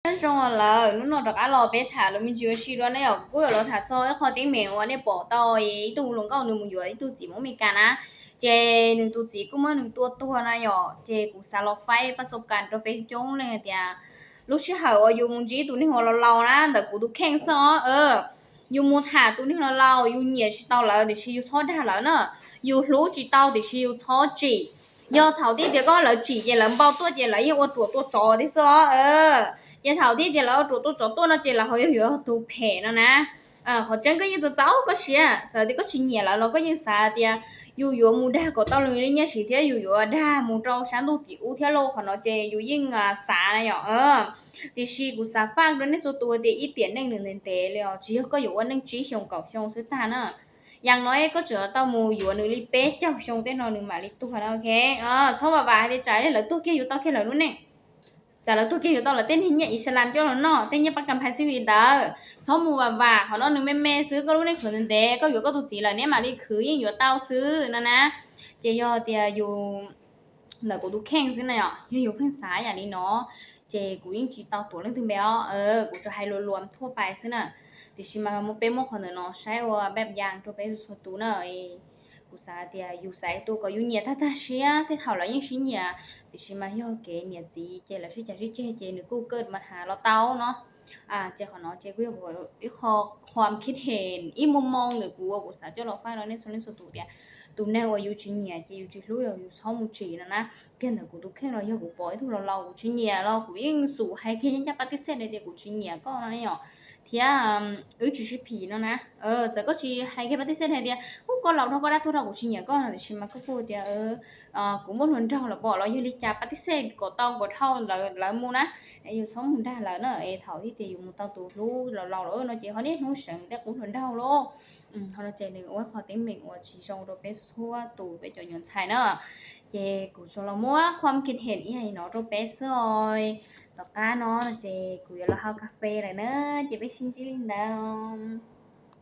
Nyob zoo lawm, hnub no rov qab los peb tham lus me ntsis ua si dua ne yom. Kuv kuj yuav los tham txog ib qho teeb meem uas nej pom tau ib tug hluas nkauj nws mus yuav ib tug txiv Hmoob Meskas na, ces nws tus txiv kuj muab nws tua tuag na yom. Ces kuv xav los faib pas xov kas rau peb coob leej hais tias lub sij hawm uas yus mus ntsib tus neeg uas laus laus na, ntawm kuv tus kheej xwb os, yus mus tham tus neeg laus laus, yus nyiam tsis tau lawv tiam sis yus txhob dag lawv na, yus hlub tsis tau tiam sis yus txhob tsim. Yog thaum twg tias koj lawv tsim ces lawv npau tuaj ces lawv yeej ua ruam tua tsov thiab xwb os. Ces thaum twg tias lawv ua ruam tua tsov tuaj no ces lawv ho yog yuav tus phem no na. Qhov tseeb koj yeej txawv txawv koj siab, txawm tias koj tsis nyiam lawv los koj yeej xav tias yus yuav mus dag kom tau lawv li nyiaj siv thiab yus yuav dag mus rau sab ntuj tim ub thiab lauj, qhov no ces yus yeej xav na yom. Tiam sis kuv xav faj rau nej txhua tus tias ib tiam neej nws ntev ntev li os, tsis yog koj yuav ua neej tsib xyoos kaum xyoo xwb tag na. Yam no koj tseem tau mus yuav nws li peb caug xyoo tej no nws mam li tuag na, ok. Txhob vam vam hais tias tsam lawv tuag kiag yus tau kiag lawv lub neej, tsam lawv tuag kiag yus tau lawv tej niag nyiaj Islam coj los noj, tej nyiaj pab kas phais xib fis ntawd. Txhob mus vam vam, qhov no nws me me xwb, koj lub neej tseem ntev ntev, koj yuav koj tus txiv lawm neb mam li khwv yeej yuav tau xwb no na. Ces yog tias yus ntawm kuv tus kheej xwb na yom, yog yus pheej xav yam li no ces kuv yeej tsis tau tuav leej twg npe os, kuv tsuas hais luag luag thuaj pais xwb na. Tiam sis mas muab peb muab qhov ntawm no saib ua npaj yas rau peb txhua tus na. Kuv xav tias yus xaiv tus kom yus nyiam tag tag siab tej thaum lawv yeej sib nyiam, tiam sis mas yog kev niam txiv ces lawv sib cav sib ceg ces nws kuj kawj mas has los tau no. Ces qhov no ces kuj yog ib qho khua khib hem ib muaj moo ntawm kuv uas kuv xav coj los faib rau nej txhua leej txhua tus tias tus neeg uas yus tsis nyiam ces yus tsis hlub yus txhob mus tsim no na. Kiag ntawm kuv tus kheej los yog kuv pom ib tug laus laus kuv tsis nyiam los kuv yeej xub hais kiag ncaj ncaj pab tib xej hais tias kuv tsis nyiam koj no yom, thiab wb tsis sib phim no na. Txawm koj tsis hais kiag pab tib xej hais tias ub koj laus dhau koj dab tuag dhau kuv tsis nyiam koj no, tiam sis mas koj kuj tias kuv muaj hluas nraug lawm pom los yog li cas pab tib xej kom tau kom dhau lawv mus na, yus txhob mus dag lawv na. Es thaum twg tias yus mus tau tus hlub laus laus lawm no ces ho niaj hnub seev tej qub hluas nraug lauj. Ho no ces nws ua qho teeb meem uas tsis zoo rau peb txhua tus peb cov nyuam ntxhais na. Ces kuv tsuas los muab khua khib hem ib yam li no rau peb xwb os. Tom qab no ces kuv yuav los hau kas fes lawm na, ces peb sib ntsib li ntawd.